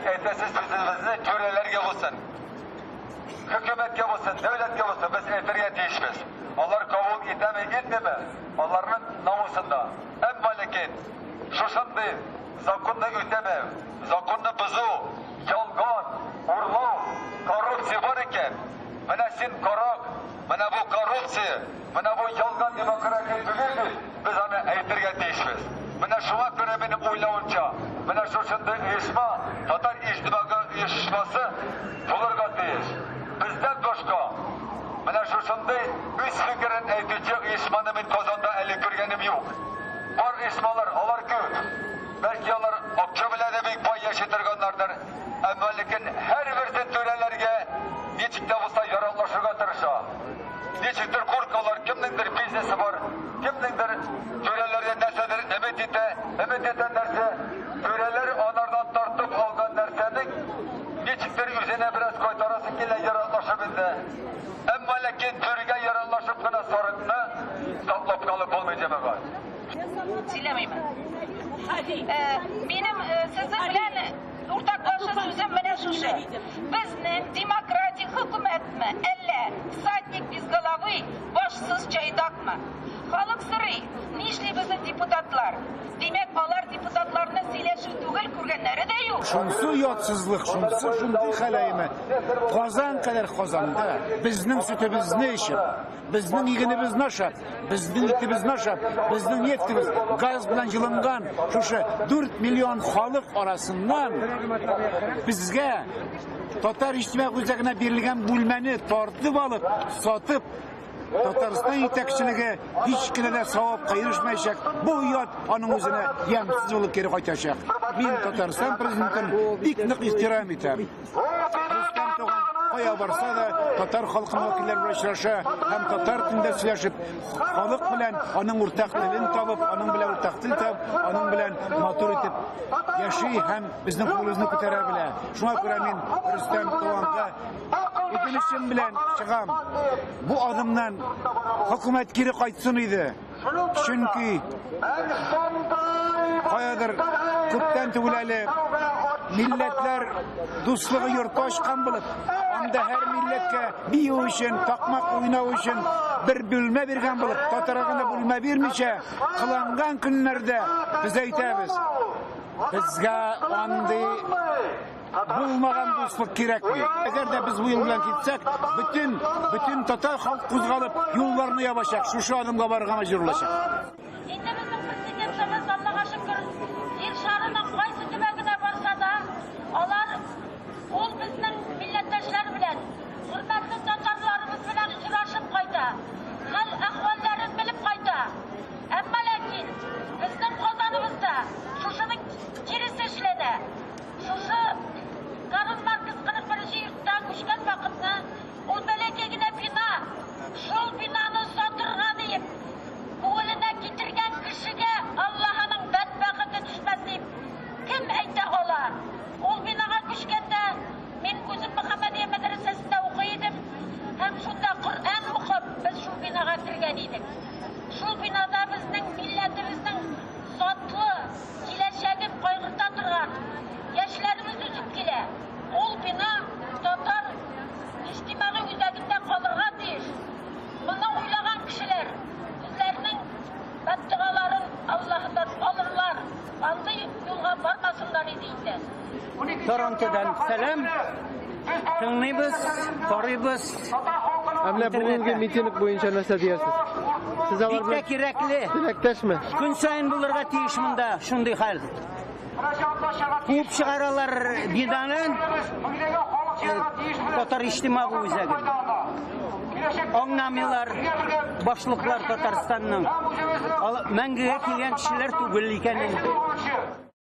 Әйтәсе сүзебезне түрәләргә булсын, хөкүмәткә булсын, дәүләткә булсын, без әйтергә тиешбез. Алар кабул итәме, итмиме, аларның намусында. Әмма ләкин шушындый законны үтәмәү, законны бозу, ялган, урлау, коррупция бар икән, менә син карак, менә бу коррупция, менә бу ялган демократия түгел дип, без аны әйтергә тиешбез. Менә шуңа күрә минем уйлавымча, менә шушындый оешма, татар иҗтимагый оешмасы булырга тиеш. Бездән башка менә шушындый үз фикерен әйтүче оешманы мин Казанда әле күргәнем юк. Бар оешмалар, алар күп. Бәлки алар акча белән дә бик бай яши торганнардыр. Әмма ләкин һәрберсе түрәләргә ничек тә булса яраклашырга тырыша. Ничектер куркалар, кемнеңдер бизнесы бар, кемнеңдер түрәләргә нәрсәдер өмет итә, өмет итә нәрсә. Түрәләр анардан тартып алган нәрсәнең ничектер үзенә бераз кайтарасы килә яраклашып инде. Әмма ләкин түргә яраклашып кына сарыкны саклап калып булмый, җәмәгать. Сөйләмимен. Минем сезнең белән уртаклашы сүзем менә шушы. Безнең демократик хөкүмәтме, әллә всадник без головы, башсыз җайдакмы? Халык сорый, нишли безнең депутатлар? Димәк, алар депутатларны сөйләшү түгел, күргәннәре дә юк. Шунсы ятсызлык, шунсы шундый хәл әйме. Казан кадәр Казанда безнең сөтебезне эчеп, безнең игенебезне ашап, безнең итебезне ашап, безнең нефтебез газ белән җылынган шушы 4 миллион халык арасыннан безгә татар иҗтимагый үзәгенә бирелгән бүлмәне тартып алып, сатып, Татарстан җитәкчелеге һич кенә дә савапка ирешмәячәк. Бу оят аның үзенә ямьсез булып кире кайтачак. Мин Татарстан президентын бик нык ихтирам итәм. Рөстәм Туган кая барса да татар халкының вәкилләре белән очраша һәм татар телендә сөйләшеп, халык белән аның уртак телен табып, аның белән уртак тел табып, аның белән матур итеп яши һәм безнең күңелебезне күтәрә белә. Шуңа күрә мин Рөстәм Туганга үтенечем белән чыгам. Бу адымнан хөкүмәт кире кайтсын иде. Чөнки каядыр күптән түгел әле милләтләр дуслыгы йорты ачкан булып, анда һәр милләткә бию өчен, такмак уйнау өчен бер бүлмә биргән булып, татарга гына бүлмә бирмичә кыланган көннәрдә без әйтәбез, безгә андый булмаган дуслык кирәкми. Әгәр дә без бу юл белән китсәк, бөтен бөтен татар халык кузгалып, юлларны ябачак, шушы адымга барырга мәҗбүр булачак. Инде безнең президентыбыз, Аллага шөкер, җир шарының кайсы төбәгенә барса да, алар ул безнең милләттәшләр белән, хөрмәтле татарларыбыз белән очрашып кайта, хәл-әхвәлләрен белеп кайта. Әмма ләкин безнең Казаныбызда шушының киресе эшләнә. Шушы Карл Маркс 41 нче йортта күчкән вакытны ул бәләкәй генә бина, шул бинаны сатырга диеп, күңеленә китергән кешегә Аллаһының бәдбәхете төшмәс дип кем әйтә ала? Ул бинага күчкәндә мин үзем Мөхәммәдия мәдрәсәсендә укый идем һәм шунда Коръән укып без шул бинага кергән идек. Шул бинада безнең милләтебезнең затлы киләчәген кайгырта торган яшьләребез үсеп килә. Ул бина татар иҗтимагый үзәгендә калырга тиеш. Моны уйлаган кешеләр үзләренең бәддогаларын Аллаһыдан алырлар. Андый юлга бармасыннар иде инде. Торонтодан сәлам. Тыңлыйбыз, карыйбыз. Ә менә бүгенге митинг буенча нәрсә диярсез? Сез алар Бик тә кирәкле. Теләктәшме? Көн саен булырга тиеш монда шундый хәл. Куып чыгаралар бинаны татар иҗтимагый үзәген. Аңламыйлар башлыклар Татарстанның. Мәңгегә килгән кешеләр түгел икәнен.